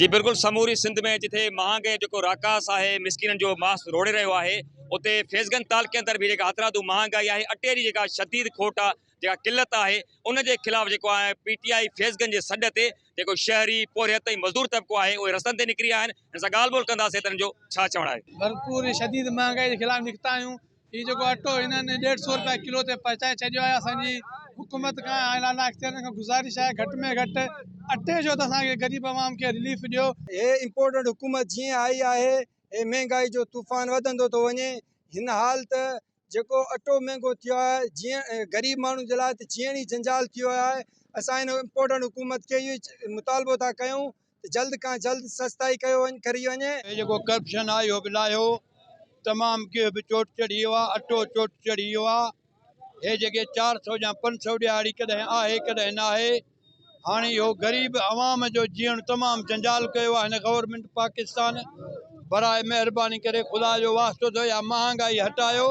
جي بلڪل سموري سنڌ ۾ جٿي مهانگي جو جيڪو راڪاس آهي مسڪينن جو ماس روڙي رهيو آهي اتي فيض گنج تعلقي اندر به جيڪا هٿرادو مهانگائي آهي اٽي جي جيڪا شديد کوٽ آهي جيڪا قلت آهي ان جي خلاف جيڪو آهي پي ٽي آء فيض گنج جي سڏ تي جيڪو شهري پورهيت ۽ مزدور طبقو آهي اهي رستن تي نڪري آيا آهن ان سان ڳالهه ٻولهه ڪنداسين ته انهن جو ڇا چوڻ آهي. ڀرپور شديد مهانگائي جي خلاف نڪتا آهيون هي جيڪو اٽو هنن ڏيڍ سو روپيا ڪلو تي پهچائي ڇڏيو آهي اسان جي حڪومت کان ۽ اعليٰ اختيارين کان گذارش آهي گهٽ ۾ گهٽ اٽي جو ته اسان کي غريب عوام کي رليف ڏيو. هي امپورٽڊ حڪومت جيئن آئي آهي هي مهنگائي جو طوفان وڌندو ٿو وڃي هن حال ته جيڪو اٽو مهنگو ٿيو آهي جيئن غريب ماڻهو جي لاء ته جيئڻ ئي جنجال ٿي ويو آهي اسان هن امپورٽڊ حڪومت کي اهو ئي مطالبو ٿا ڪيون ته جلد کان جلد سستائي ڪيو ڪري وڃي. هي جيڪو ڪرپشن آهي اهو به لاهيو، تمام گيهه به چوٽ چڙهي ويو آهي، اٽو چوٽ چڙهي ويو آهي، هي جيڪي 400 يا 500 ڏهاڙي ڪڏهن آهي ڪڏهن ناهي، هاڻي اهو غريب عوام جو جيئڻ تمام جنجال ڪيو آهي هن گورنمينٽ پاڪستان، براء مهرباني ڪري خدا جو واسطو اٿو اها مهانگائي هٽايو.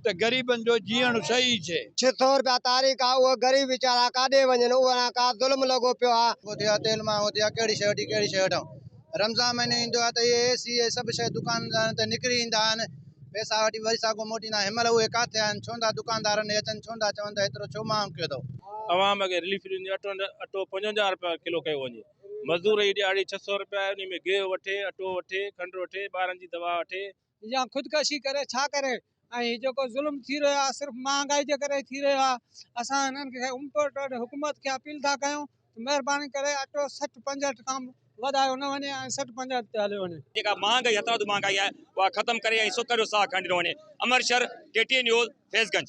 ته غريبن جو جيئڻ صحيح ٿئي. 600 رپيا تاريخ آ اهي غريب ويچارا ڪاڏي وڃن اهي ڪا ظلم لڳو پيو آ. مهانگو ٿيو آ تيل مهانگو ٿيو آ ڪهڙي شيء وٺي ڪهڙي شيء وٺون رمضان مهينو ايندو آ ته اهي اي سي اهي سڀ شيء دڪاندارن تي نڪري ايندا آهن پئسا وٺي وري ساڳو موٽي ايندا آهن هن مهل اهي ڪاٿي آهن ڇو نٿا دڪاندارن ڏي اچن ڇو نٿا چون ته ايترو ڇو مهانگو ڪيو اٿو. عوام کي رليف ڏني اٽو اٽو 55 رپيا ڪلو ڪيو وڃي مزدور جي ڏهاڙي 600 رپيا آهي انهي ۾ گيهه وٺي اٽو وٺي کنڊ وٺي ٻارن جي دوا وٺي. يا خودڪشي ڪري ڇا ڪري ۽ هي جيڪو ظلم ٿي رهيو آهي صرف مهانگائي جي ڪري ٿي رهيو آهي اسان هنن کي امپورٽڊ حڪومت کي اپيل ٿا ڪيون ته مهرباني ڪري اٽو 60 65 کان وڌايو نه وڃي ۽ 60 65 تي هليو وڃي. جيڪا مهانگائي هٿرادو مهانگائي آهي اها ختم ڪري ۽ سک جو ساهه کڻي ڏنو وڃي. امر شھر، ڪي ٽي اين نيوز، فيض گنج.